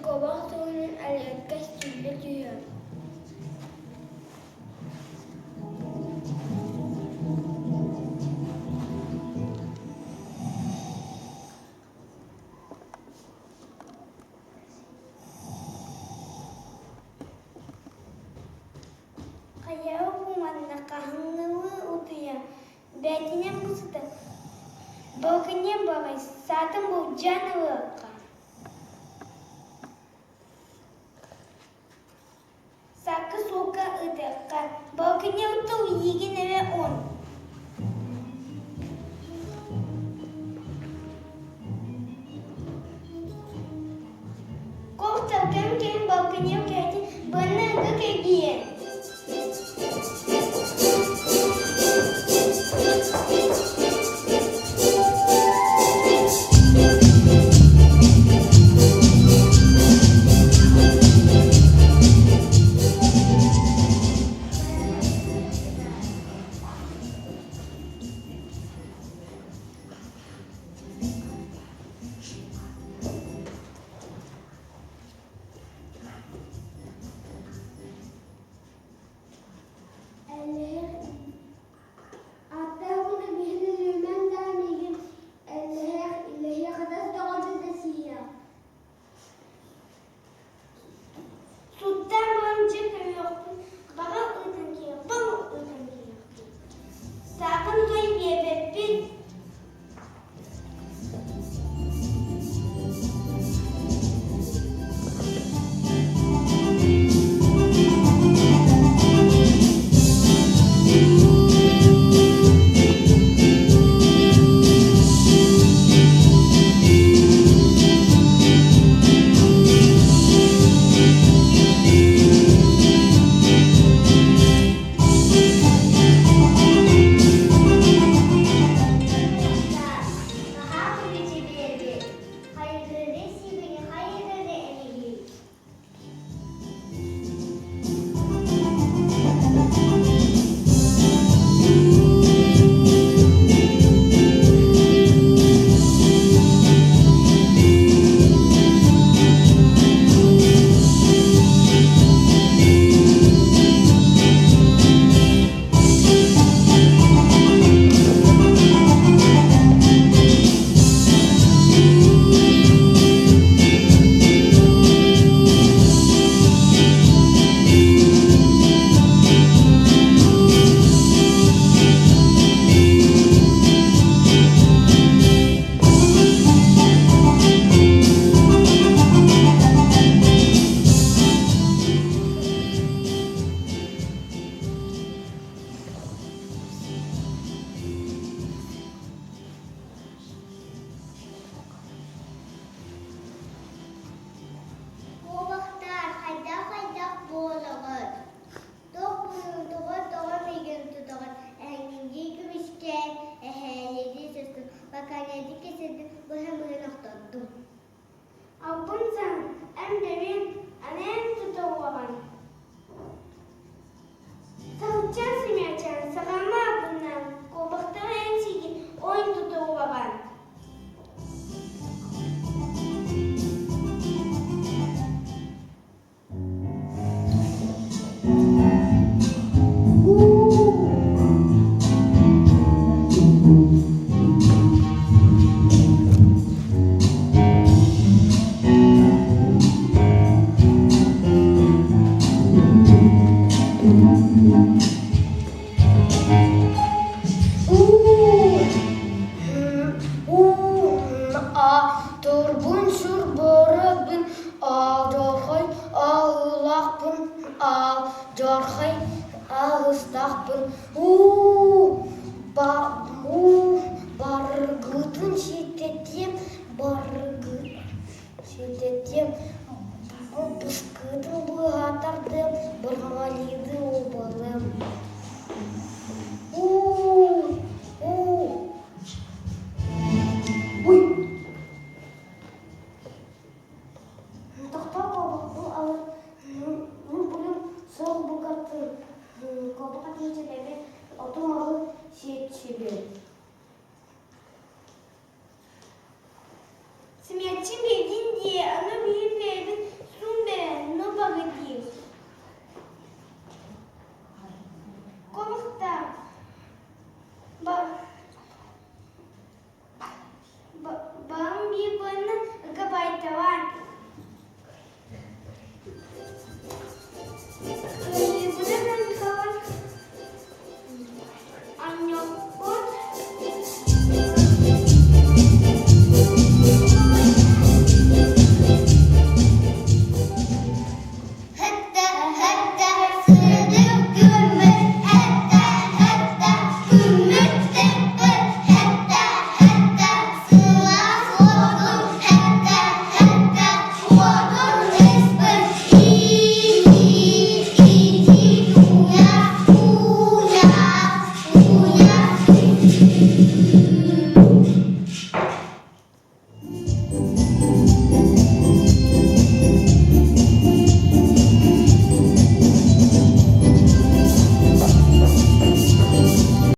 Куобах туһунан эриэккэс түүллэ түһүөм. Хайа бу манна хаһыҥҥылыы утуйан, бээтинэм бу сытар, балкыниам баҕайы, саатын былдьаан ылыахха. Сакы суукка ытыахха, балкыниам тыл иигин эрэ он. Куохтаргын кэм балкыниам кээтин быанна кэргийэн. Аттаах уонна биһиги Лүмэн да миигин эллэһиэх, иллэһиэх хатас доҕордуу да сиһиэх. Суттаан баран дьэ көрүөхпүн, баҕа ыытан киһиэх, баҕа ыытан киһиэхпин. Саакын той биэрбэппин. Наһаа күндү биэрбит, хайгыыры сибини хайгыыры эмиһий. Куобахтаар хайдах-хайдах буолаҕыт? Туох буруйдугар тоҕо миигин тутаҕыт? Эһэҥҥиндии көмүскээн, эһээлиидии сыстым, бакаанньадыы кэсирдим, быһа-быһан охтордум. Албын саҥ, эн дэбиэн, аны эн тутуллаҕын. Саһылчаан сымыйачаан, саҕама албыннаан, куобахтара эн сиигин ойн тутуллаҕын. Турбун сүр бөрөбүн алдьархай аһыылаахпын алдьархай аһыстаахпын уу барыгытын ситэтиэм барыгы ситэтиэм быскытын быһа тардыам бармалиды обалыам.